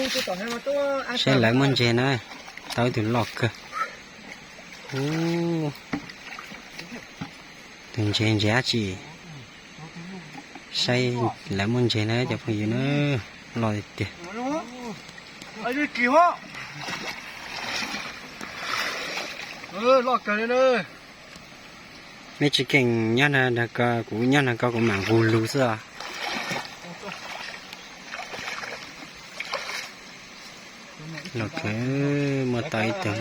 Saib lawv muaj ntses na, tau ib tug loj kawg. Ub, tus ntses ntses dab tsi? Saib lawv muaj ntses na cov phooj ywg na, loj tiag tiag. Mej tsis keem nyob na, kuv nyob na ko kuv mam nqus lug xwb os. Loj kawg, muaj tau ib tug,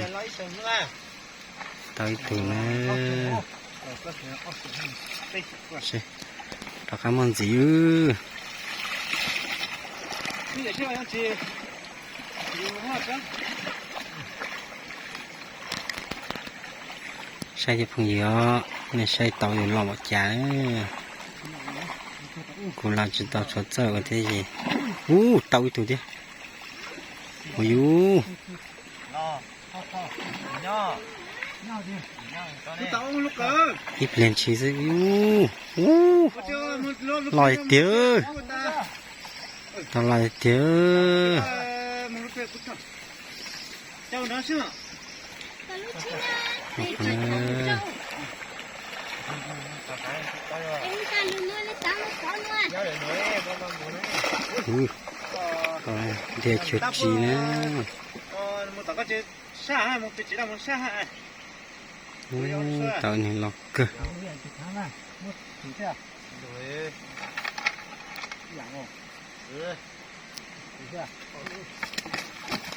tau ib tug na. Rov qab muaj ntxiv. Saib cov phooj ywg os, nej saib tau yus loj npaum cas. Kuv los tsis tau txhua txawj ua thiab ces. Ub, tau ib tug thiab. Ua yus. Ib pliag ntshis xwb. Ub, loj tiag. Tau loj tiag. Ntiag cuag tsi na. Tau neeg loj kawg.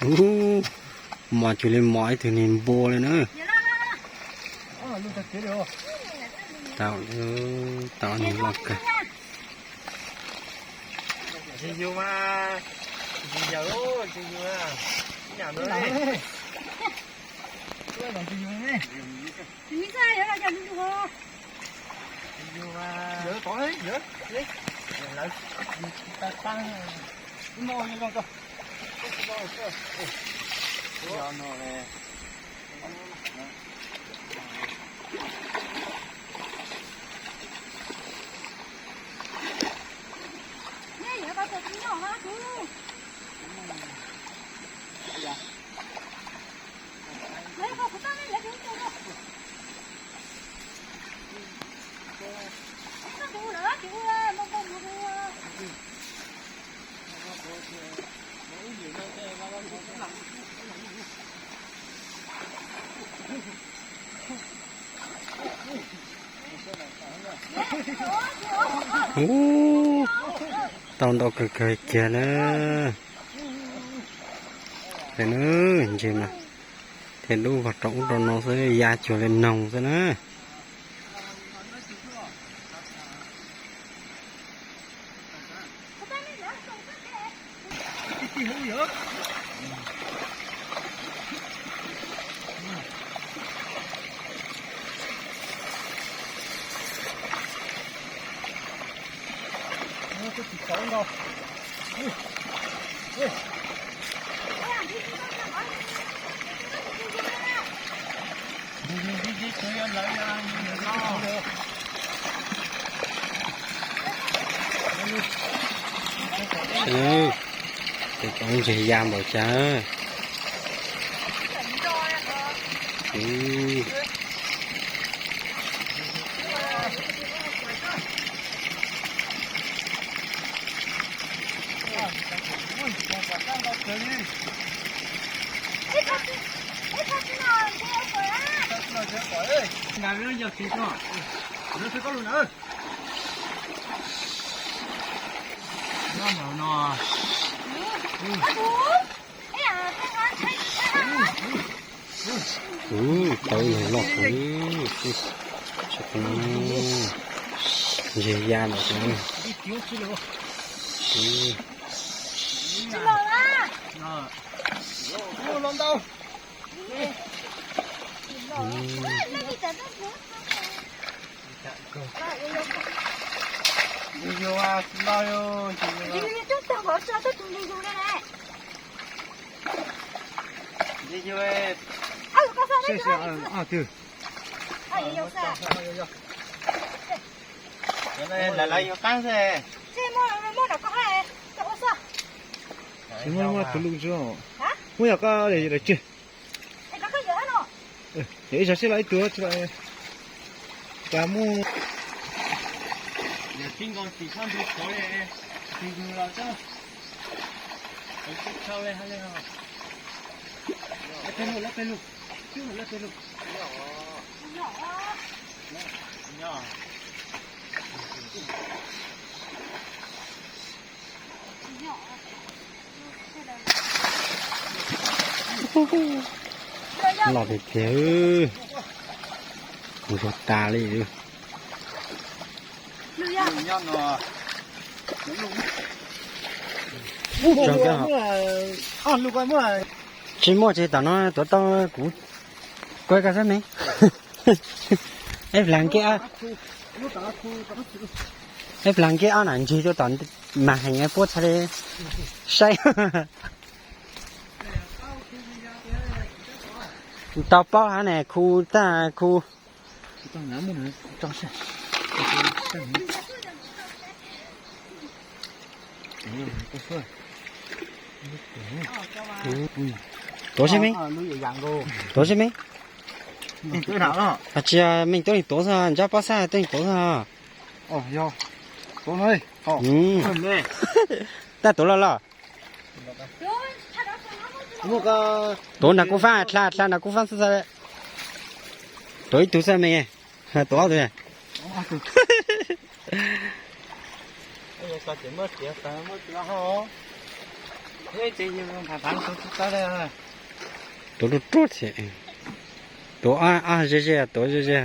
Ub, mos cuag li mos ib tug niag npua li na. Tau, tau neeg loj kawg. Ub, tau ntau kawg kawg kiag na. Ntses mas thiaj dub vog rau ub rau no xwb, ya cuag li noog xwb na. Tes cov ntses ya npaum cas. Ub, tau ib leeg loj kawg. Ntses ya lawm. Lawv yuav qab xwb. Muaj, muaj tus lus tso. Muaj yog koj lawm tsis? Yog ib zag sib los ib tug tsis los. Cas muaj. Yog tib nkaus tim sab ntug tod li, tus yug los tso. Tus tib tshau li hab li no. Lawv peg lug, lawv peg lug. Cub lawv peg lug. Los tiag tiag, kuv zog tas li. Tsis muaj ces tom no tuav tau kuv kuaj koj saib me. Ib plag kiag, ib plag kiag ob nam ntsig rau tom mas heev puab txhaj li saib. Tau paub hab ne, khu tag khu. Tuav seb me, tuav seb me. Tsis, me tuab neeg tuav xwb, ntsab pob xab tuab neeg tuav xwb. Tag tuav los los. Tuav nram kuv faab, dlha dlha nram kuv faab xwb. Tuav ib tug xwb me, tuav ob tug. Tuav ruaj ruaj thiab, tuav ob ze ze, tuav ze ze.